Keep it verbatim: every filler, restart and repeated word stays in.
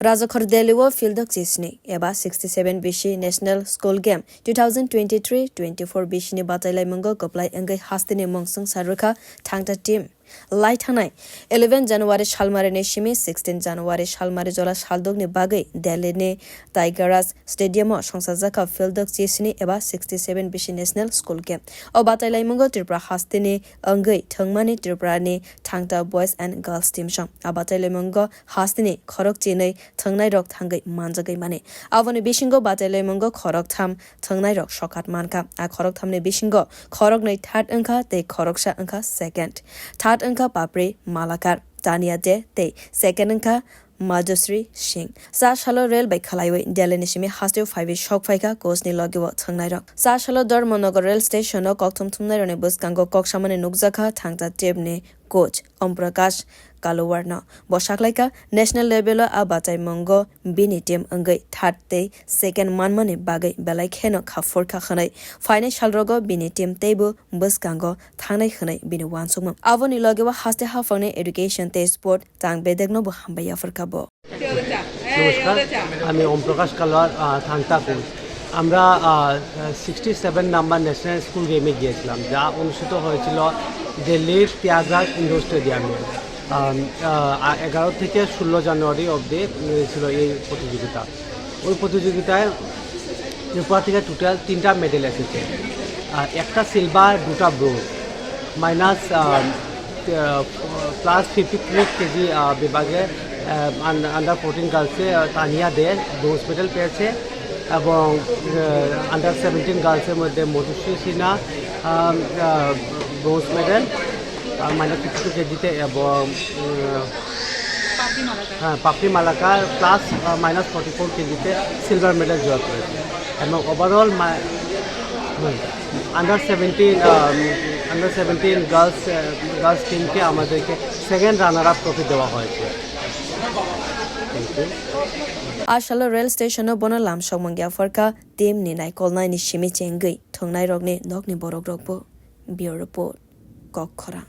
Rajakhor Delhi o Fieldok chisni eba sixty seven bisi National School Game two thousand twenty-three twenty-four bisini batailaimungo kwplai wngwi hasteni mungsung sarwkha thangta team. Lai thangnai eleven January salmarini simi sixteen January salmari jola saldokni bagwi Delhini Tigeraj Stadium o songsajakha Fieldok chisni eba sixty seven bisi National School Game. O batailaimungo Tripura hasteni wngwi thwngmani Tripurani thangta boys and girls team song. A batailaimungo hasteni khorok chinwi thwngnairok thangwi manjagwi mani. Aboni bisingo batailaimungo khorok tham thwngnairok sokat mankha. A khorok thamni bisingo khorok nwi third wngkha tei khoroksa wngkha second. Third wngkha Papri Malakar, Tania De tei second wngkha Majusri Singh. Sa salo rel bai khalaiwi Delhini simi hasteo phaiwi sok phaikha coachni logeo thwngnairok. Sa salo Dharmanagar rel stationo kokthum thumnairokni bwskango kok samani nukjakha thangta teamni coach Om Prakash Kalowarno. Bo saklaikha national level o a bachaimungo bini team wngwi third tei second manmani bagwi belai kheno kha phurkha hwnwi. Phainai salrogo bini team teibo bwskango thangnai hwnwi bini uansukmung. Aboni logeo haste haphangni education tei sport tang bedekno bo hambai yaphurkha bo. নমস্কার, আমি ওম প্রকাশ কালোয়ার, আহ, থাংতা কোচ। আমরা sixty seven number national school গেমে গিয়েছিলাম, যা অনুষ্ঠিত হয়েছিল দিল্লির তিয়াজরাজ ইন্ডোর স্টেডিয়ামে। আম, আহ, আ-, এগারো থেকে ষোলো জানুয়ারি অবধি, উম, ছিল এই প্রতিযোগিতা। ওই প্রতিযোগিতায় ত্রিপুরা থেকে টোটাল তিনটা মেডেল এসেছে। আহ, একটা সিলভার, দুটা ব্রোঞ্জ। মাইনাস, আহ, আহ, প্লাস ফিফটি থ্রি কেজি, আহ, বিভাগে, আহ, আন-, আন্ডার ফোরটিন গার্লসে, আহ, তানিয়া দে ব্রোঞ্জ মেডেল পেয়েছে এবং, আহ, আন্ডার সেভেন্টিন গার্লসের মধ্যে মধুশ্রী সিনহা, আহ, আহ, ব্রোঞ্জ মেডেল, আহ, মাইনাস ফিফটি টু কেজিতে এবং, আহ, হ্যাঁ, পাপড়ি মালাকার প্লাস, আহ, মাইনাস ফর্টি ফোর কেজিতে সিলভার মেডেল জয় করেছে এবং ওভারঅল মা-, হুম, আন্ডার সেভেন্টিন, আহ, আন্ডার সেভেন্টিন গার্লস, আহ, গার্লস টিমকে আমাদেরকে সেকেন্ড রানার আপ ট্রফি দেওয়া হয়েছে। Thank you. A salo rel stationo bono lam sokmung yaphorkha teamni naikolnaini simi chengwi thwngnairokni nokni borokrokbo. Bureau Report, Kokkhorang.